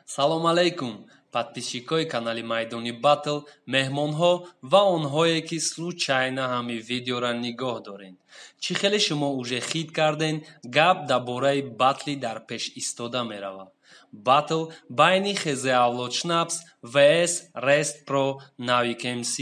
Салом алейкум, подписчикои канали Майдони Батл, меҳмонҳо ва онҳое, ки случайно ҳамин видеора нигоҳ доред. Чӣ хеле шумо уже хит карден, гап дар бораи батли дар пеш истода меравад. Батл байни Хезе Авлод Шнапс vs Rest Pro Navik MC.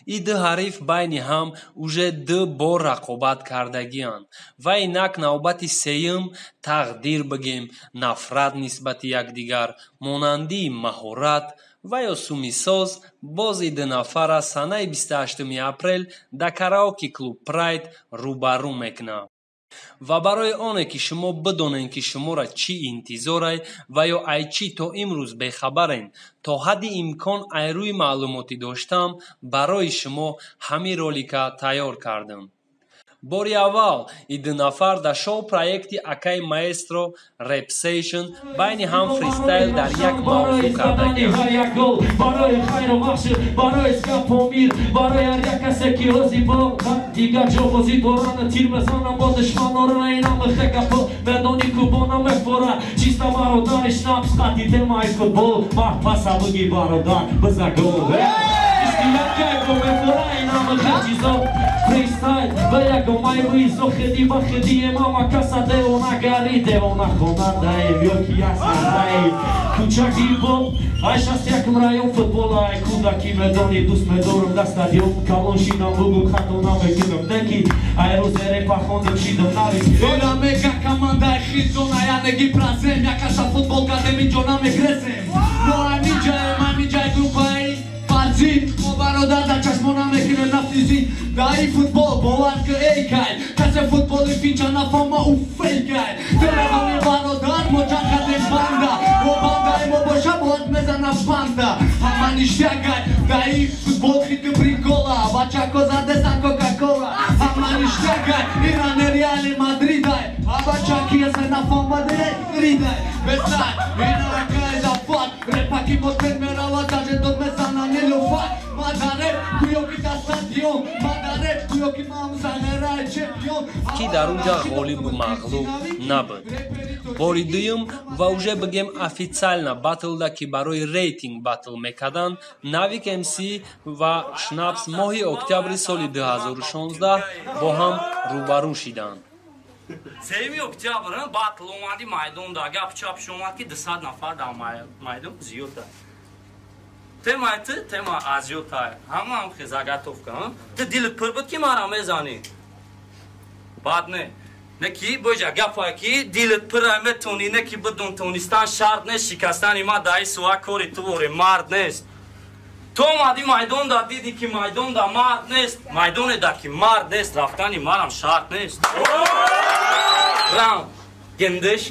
И ду ҳариф байни ҳам уже ду бор рақобат кардагианд ва инак навбати сеюм тақдир бигем, нафрат нисбати якдигар, монандии маҳорат ва ё сумисоз бози ду нафара санаи 28 апрел дар караоке клуб Прайд рӯбарӯ мекунад. Ва барои оне ки шумо бидонед, ки шуморо чӣ интизорай ва ё ай чӣ то имрӯз бехабарен, то ҳадди имкон ай рӯи маълумотӣ доштам, барои шумо ҳамин ролика тайёр кардам. Бори аввал и ду нафар дар шоу-проекти Акай Маэстро Rap Session байни ҳам фристайл дар як мавзӯъ кардагианд. Барои хайру бахши, барои скапомир, барои ҳар як касе ки ҳози бо дигар ҷо бозӣ доранд, тир мезанам бо душманора, инам хегапо медони кубона мефора, чиста бародари Шнапс қати темаи футбол, мард паса буги бародар биза гол. Истиякайко мефора инам хечизо фристайл ва ягомай визо хеди ба хеди мама каса девона гари девона хонандаем ё ки ясандаем кӯчаки бо ай 61 район футбол ай кӯдаки медони дӯст медорам дар стадион калон шинам бугум хато намекунам неки ай рӯзе репа хондам шидам нави Ора мега командаи хизона янеги празем якаша футбол кардем инҷо намегрезем мо ҳаминҷаем ҳаминҷаи группаи фарзӣ мо бародар дар чашмона мекунем нафтизӣ дар ин футбол бовар ки эй кай касе футболи финча нафаҳма ӯ фейкай теравони бародар мо ҷанг кардем банда мо бандаи мо боша бояд мезана банда ҳама ништякай дар ин футбол хит прикола бачако задесан кока-кола ҳама ништякай иране Реали Мадридай а бачаки эсе нафаҳмаде ридай бесай инаракай зафат репаки мо тен меравад даже дод мезана Нилуфар мадареп гӯё ки дар стадион мадареп гӯё ки ман занераи чемпион ки дар он ҷа ғолибу мағлуб набуд. Бори дуюм ва уже бигем официально батлда, ки барои рейтинг батл мекарданд, Навик МС ва Шнапс моҳи октябри соли 2016 бо ҳам рӯбарӯ шиданд. 3 октябр батл омади майдонда гап чап шомад, ки 200 нафар дар майдон зиёда. Темаи ту тема азиётай ҳамаам хе заготовка ту дилат пур буд, ки мара мезанӣ баъд не не ки боҷа гапае ки дилат пура метонӣ не ки бидун тонистан шарт нест шикастани ма даи суа кори ту воре мард нест. Ту омадӣ майдонда дидӣ, ки майдонда мард нест, майдоне да ки мард нест, рафтани марам шарт нест. Раунд гендиш.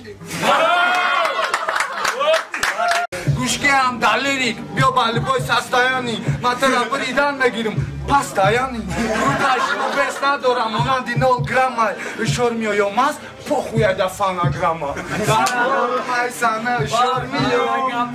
Гӯшкеам дар лирик биё ба любой состоянии ман тара буридан мегирам постоянный рудаш вес надорам монанди нол грамма ишор миёё мас похуя да фонограмма майсана ишор миё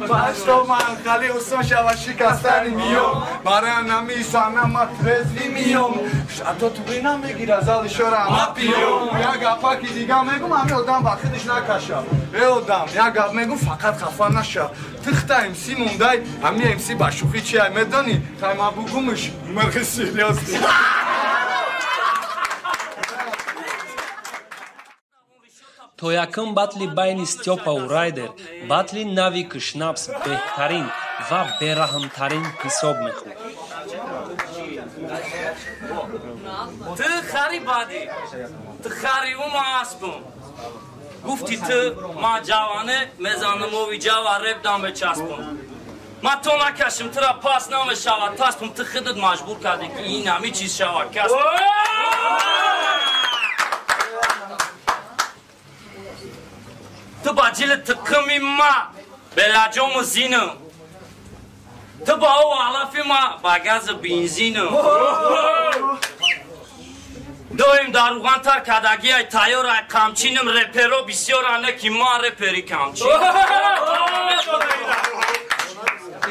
пашто ман хали усон шава шикастани миём барои намисана ма трезвый миём шато туғӣ намегира зал ишора ма пиём. Як гапаки дига мегум, ҳами одам ба худиш накаша. Э одам, як гап мегум, фақат хафа наша. Тихта МС мондай, ҳами МС ба шӯхӣ чия медонӣ, тайма бугумш мирғи серьёзный. То якум батли байни Стёпаву Райдер батли Навику Шнапс беҳтарин ва бераҳмтарин ҳисоб мехӯрд. Ту хари бадӣ, ту хариву ман аспум гуфти ту ман ҷаване мезанам ови ҷава реп дам мечаспум ман то накашим тура пас намешавад таспум ту худат маҷбур кардӣ, ки ин ҳами чиз шавад касб. Ту ба ҷили тиққими ма белаҷому зинам, ту ба ов алафи ма ба газу бензинам доим дар руғантар кардагиай тайёрай қамчинам реперо бисёране, ки ман репери камчин.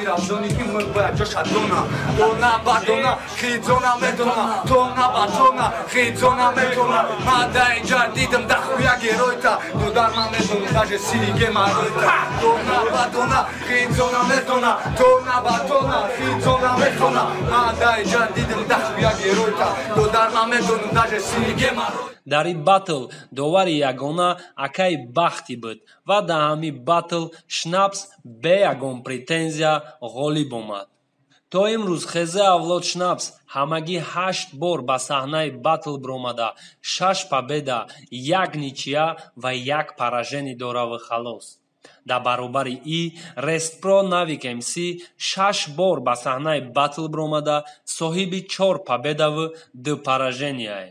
Рамзони ки мург бояд ҷоша дона, дона ба дона хизона медона, тона ба тона хизона медона. Ма да инҷа дидам да хуя геройта додар, ман медонам даже сири гемаройта. Дона ба Мадона, хитзона метона, тона ба тона, хитзона мехона. Ман дар инҷа дидам дахуя геройта, додар ман медонам даже сини геморрой. Дар ин батл довари ягона акаи Бахтӣ буд ва дар ҳамин батл Шнапс бе ягон претензия ғолиб омад. То имрӯз Хезе Авлод Шнапс ҳамагӣ ҳашт бор ба саҳнаи батл биромада, шаш победа, як ничья ва як поражение дораву халос. Дар баробари и Рестпро Навик МС шаш бор ба саҳнаи батл биромада, соҳиби чор победаву ду пораженияе.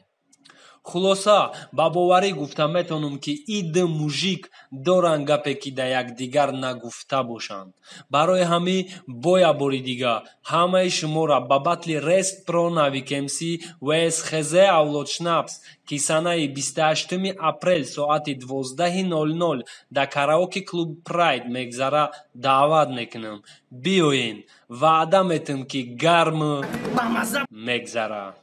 Хулоса, ба боварӣ гуфта метавонам, ки и ду мужик доранд гапе, ки да якдигар нагуфта бошанд. Барои ҳамин бо як бори дига ҳамаи шуморо ба батли Рестпро Навик МС vs Хезе Авлод Шнапс, ки санаи 28 апрел соати 12:00 дар караоке клуб Прайд мегзара, даъват мекунам. Биёен, ваъда метам, ки гарму мегзара.